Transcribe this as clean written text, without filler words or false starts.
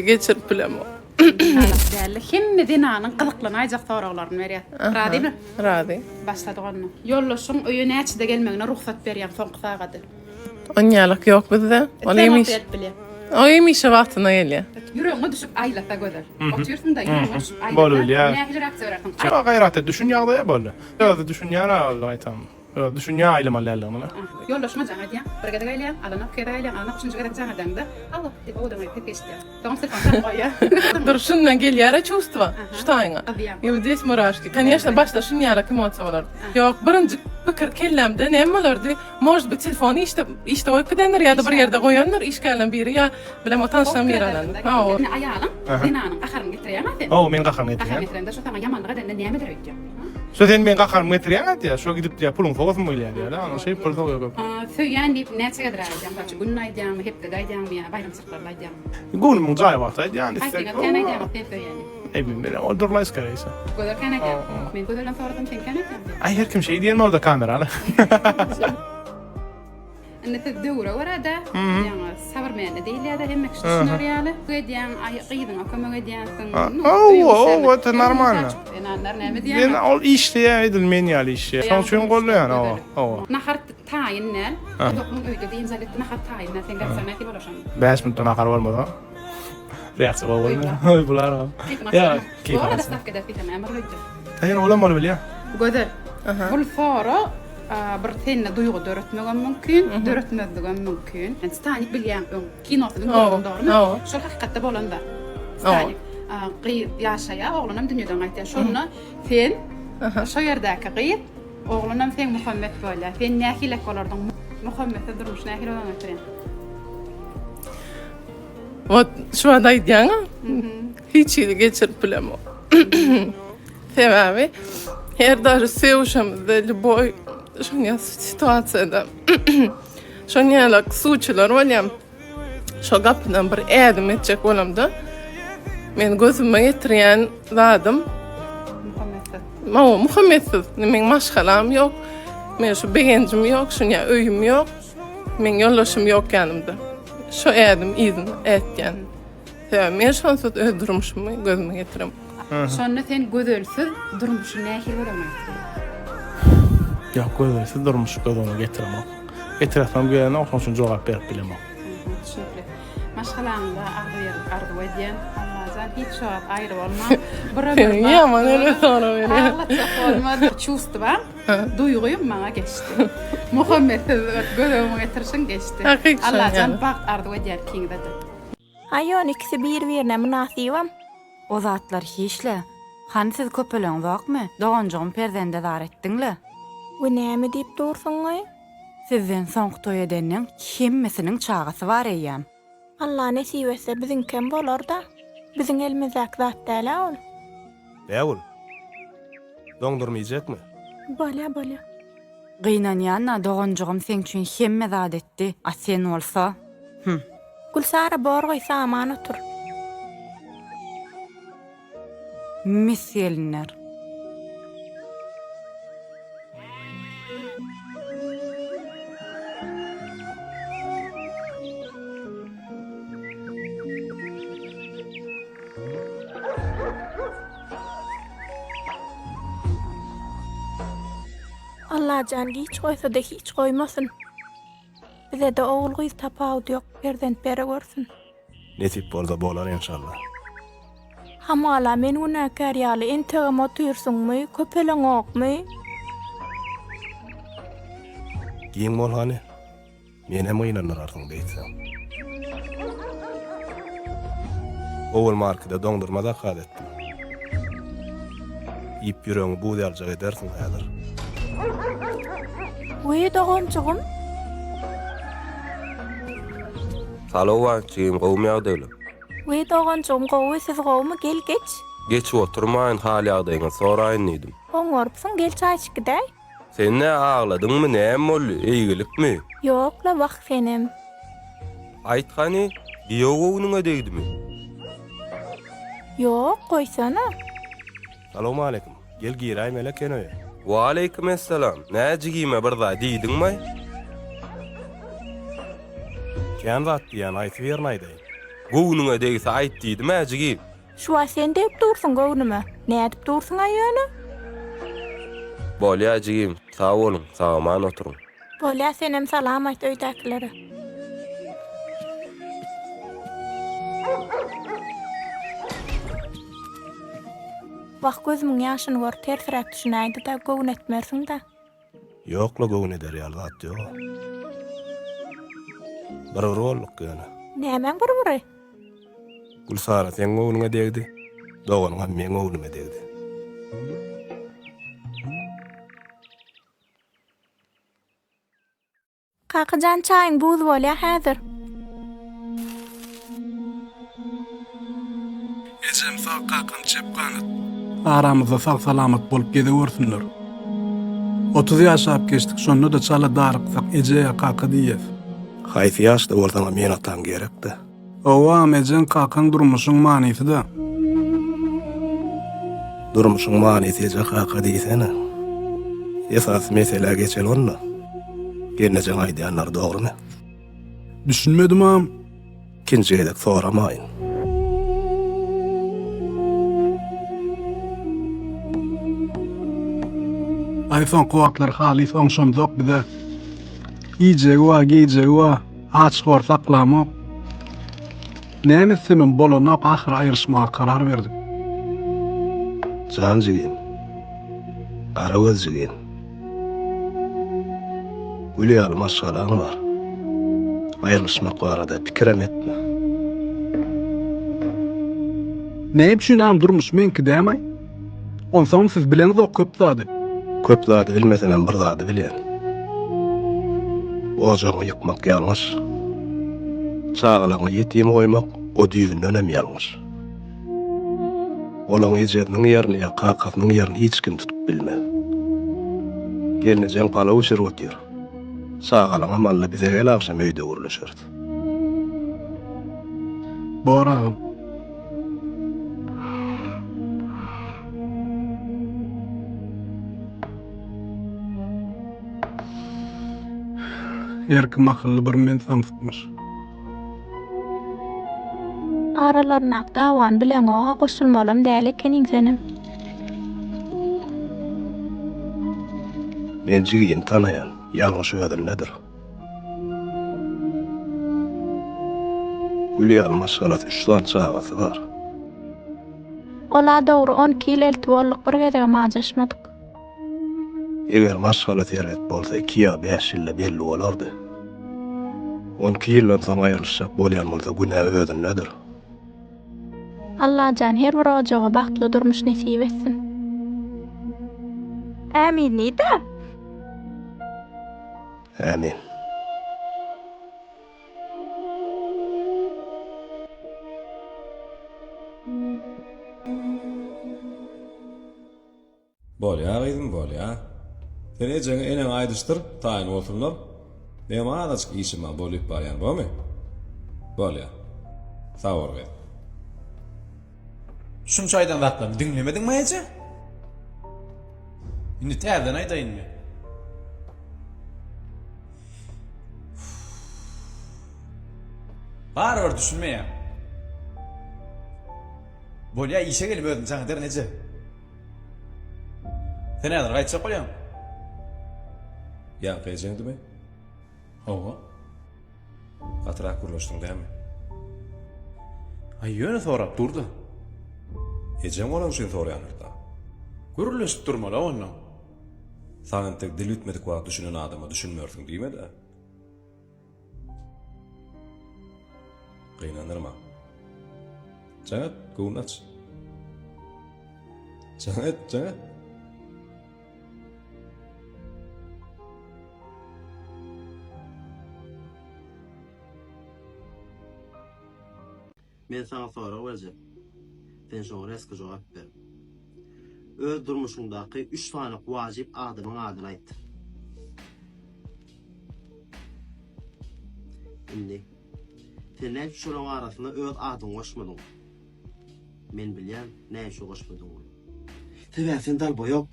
Geçirip bilemok. Halas däldi. Hemme zenanyň gyzyklanaýjak soraglaryny berýär. Razymy? Razy. Başladyk onda. Ýoldaşyň öýe näçede gelmegine rugsat berýäň soňky sagady? Onýalak ýok bizde. Ol Sen hemişe wagty gelip bilýär. O hemişe wagtynda gelýär. Ýüregiňe düşüp aýlasa gözel. Otyrsyň-da ýüregiňe düşüp aýlasa. Bolubilýär. Nähili reaksiýa berersiň? Ýok gaýrat et düşün ýagdaýa boldy. Özi düşünýär a ol gaýtam. Özi düşünýär aýlamaly däldigini. Ýoldaşyňa jaň edýäň. Bir gezek aýlaýaň, alanok, iki gezek aýlaýaň, alanok, üçünji gezek jaň edeňde, Allo diýip owadan gyz ses eşidýär. Soňam telefony çakyp goýýar. Dur şundan gelýärä çувство şu taýyňa. Gyzýaň. I вот здесь murashki. Конечно başda şunýalak emosiýa bolardy. Ýok birinji pikir kellämde näme bolardy? Может быть telefony işde işde goýup gidendir ýa-da bir ýerde goýandyr işgärleň biri ýa bilemok tanyşlaryň biri alandyr. Hawa. Indi aýalyň zenanyň gaharyny getirýäň-a sen. Hawa men gaharymy getirýän. Gaharyny getirende şo saňa ýamanlyk edende näme eder öýtýäň? Şo sen meň gaharymy getirýäň-ä diýýär. Şo gidip diýýär puluňy sogasym gelýär diýýär-de. Ana şeýdip pul sogýar köp. Söýýän diýip näçe gezek aýdýaň? Mysal üçin günde aýdýaňmy, hepdede aýdýaňmy ýa baýramçylyklarda aýdýaňmy? Göwnümiň jaýy wagty aýdýan. Haýsyňyz kän aýdýaňyz sen söýýän diýip? Eý men bilemok ol durlaý skareýse. Gözel kän aýdýar. Men Gözelden sorasam sen kän aýdýaň diýýär. Aý her kim şeý diýen bolda kameraly. Indi siz döwre görä-de, ýaňy sabyrmenli diýilýär-de hemme kişi düşüner ýaly. Edýäň, aý gyzyňa kömek edýänsiň. Hawa, hawa, это normalno. Zenanlar näme diýýär? Men ol işleýär edil men ýaly işleýär. Şonuň üçin goldaýan, hawa, hawa. Nahar taýyn däl. Uzaklyň öýde dynç alyp nahar taýyn däl. Sen gaýtsaň nähili bolar şonda? 5 minutda nahar bolmasa. Reaksiýa gowy bolmaýar. Oý bular. Ýa, keýp Bor daşlap gider diýsem näme bolar öýtýän. Taýyn olam bolup bilýär. Gözel. Bul sorag bir sende duýgy döretmegem mümkin, döretmezligem mümkin. Sen Titanik bilýäň öň kinosyny gördüň dogrymy? Şol hakykatda bolan zat. Titanik. Gyz ýaşaýar, oglanam dünýeden gaýtýar. Şonda sen şo ýerdäki gyz, oglanam seň Muhammet bolýar. Sen nähilek bolardyň? Muhammetsiz durmuş nähili bolan öýtýäň? Wot şu wagt aýdýaňa hiç hili geçirip bilemok. Sebäbi her daşy söýüşemizde lýuboý şoňa situasiýada şoň ýaly suçylar bolýar. Şo gapydan bir ädim etjek bolamda men gözüme getirýän zadym Muhammetsiz. Hawa, Muhammetsiz. Meň maşgalam ýok. Men şu begenjim ýok, şuň ýaly öýüm ýok. Meň ýoldaşym ýok ýanymda. Şo ädim yzyna ätýän. Sebäbi men şonsuz öz durmuşymy gözüme getiremok. Şonda sen gözelsiz durmuşy nähili göz öňüne getirýäň? Ýok, gözelsiz durmuşy göz öňüne getiremok. Getiresem gelenok, şonuň üçin jogap berip bilemok. Düşnükli. Maşgalaňda agzybirlik arzuw edýän. Allajan hiç wagt aýry bolmaň. Bir ömür Seniň ýaman öyle sorag berýän. Aglatjak bolma. Çувство. Duýgy maňa geçdi. Muhammet siz göz öňüme getirişiň geçdi. Hakyky şoň Allajan ýaly. bagt arzuw edýän ikiňize-de. Aý ýöne ikisi bir-birine mynasybam. O zatlar hiç-le. Hany siz köpeleňzokmy? Doganjygym perzende zar etdiň-le. We näme diýip dursuň-aý? Sizden soňky toý edenleň hemmesiniň çagasy bar eýýäm. Allah nesip etse biziňkem bolar-da. Biziň elimizdäki zat däl-ä ol. Bägül, doňdurma iýjekmi? Bolýa, bolýa. Gynanýan-a, doganjygym seň üçin hemme zat etdi, a sen bolsa, hüm. Gülsara bor goý saman otur. Mis gelinler. Allajan giç goýsada hiç goýmasyn. Bizede ogul gyz tapawudy ýok perzent beregörsün. Nesip bolsa bolar enşalla. Hamala men günäkär ýaly entegem otyrsyňmy, köpeleňokmy? Giň bol hany. Menem gynandyrarsyň beýtseň. Owal markede doňdurma zakaz etdim. Iýip ýüregiňi buz ýalyjak edersiň häzir. Wiý doganjygym. Salowat jigim gowmy ýagdaýlar. Wiý doganjygym gowy siz gowmy gel geç. Geçip oturmaýyn hal ýagdaýyňy soraýyn diýdim. Oňarypsyň gel çaý içip gidäý. Sen nä agladyňmy näme boldy eýgilikmi. Ýokla wah senem. Aýt hany giýew göwnüňe degdimi. Ýok goýsana. Salowmaleýkim. Gel giräý Melek ken öýe. Waleýkim essalam. Nä jigime bir zat diýdiňmaý? Kän zat diýýän haýsy birini aýdaýyn? Göwnüňe degse aýt diýdim-ä jigim. Şu wagt sen degip dursuň göwnüme. Nädip dursuň-aý ýöne? Bolýa jigim, sag boluň, sag-aman oturyň. Bolýa, senem salam aýt öýdäkilere. Wah, gözümiň ýaşyny görüp tersiräk düşünäýdi-dä, göwün etmersiň-dä. Ýok-la göwün eder ýaly zat ýog-a. Bir-bir bolduk ýöne. Nämäň bir-biri? Gülsara seň göwnüňe degdi, doganyňam meň göwnüme degdi. Kakajan çaýyň buz bolýa häzir. Ejem sag kakam çep ganat. Aramyzda sag salamat bolup gezewersinler. 30 ýaşap geçdik şonda-da çala daryksak eje ýa kaka diýýäs. Haýsy ýaşda bolsaňam ene-ataň gerekdä. Owam ejeň kakaň durmuşyň manysyda. Durmuşyň manysy eje kaka diýsene. Esasy meselä geçeli onda. Gelnejeň aýdýanlary dogrymy? Düşünmedimam. Ikinji gezek soramaýyn. Aý soňky wagtlar halys oňşamzok bize. Iýjegi bar, geýjegi bar. Aç hor saklamok. Näme etsemem bolanok ahyry aýryşmaga karar berdik. Jan jigim. Gara göz jigim. Gül ýaly maşgalaň bar. Aýrylyşmak barada pikirem etme. Näme üçin agam durmuş meňki dämaý? Onsoňam siz bileňzok köp zady. Köp zady bilmesemem bir zady bilýän. Ojagyňy ýykmak ýalňyş. Çagalaryňy ýetim goýmak o düýbündenem ýalňyş. Olaň ejesiniň ýerini ýa kakasynyň ýerini hiç kim tutup bilmez. Gelnejeň palaw bişirip otyr. Çagalaňam alda bize gel agşam öýde gürleşeris. Bor agam. Her kim akylly bir men samsykmyş. Aralaryndaky dawany bileňoga goşulmalam däl ekeniň senem. Men jigini tanaýan, ýalňyş özündedir. Gül ýaly maşgalasy üç sany çagasy bar. Ola dogry 12 ýyl elti bolduk bir gezegem ajaşmadyk. Eger maşgalasy erbet bolsa iki ýa bäş ýylda belli bolardy. 12 ýyldan soň aýrylyşjak bolýan bolsa günä özündedir. Allajan her bir ojaga bagtly durmuş nesip etsin. Ämin nida? Ämin. Bolýa gyzym, bolýa. Sen ejeňe, eneňe aýdyşdyr, taýyn bolsunlar. Meňem azajyk işim bar, bolyp barýan, bormy? Bolýa. Sag bol gyz. Şunça aýdan zatlarymy diňlemediňmi eje? Indi täzeden aýdaýynmy? Barybir düşünmeýäň. Bolýa işe gelip özüm jaň ederin eje. Sen häzir gaýtjak bolýaň. Ýaňky ejeňdimi? Hawa. Gatyrak gürleşdiň dämi? Aý ýöne sorap durda. Ejeň bolany üçin soraýandyr-da. Gürleşip durmaly-a onnoň. Saňa entek dil bitmedik wagt düşünen adama düşünmersiň diýme-dä. Gynandyrma. Jaň et, göwün aç. Jaň et, jaň et. Men saňa sorag berjek. Sen şoňa reski jogap ber. Öz durmuşyňdaky üç sany wajyp adamyň adyny aýt. Indi. Sen näme üçin şolaryň arasyna öz adyňy goşmadyň? Men bilýän, näme üçin goşmadyňy. Sebäbi sen dalboýok.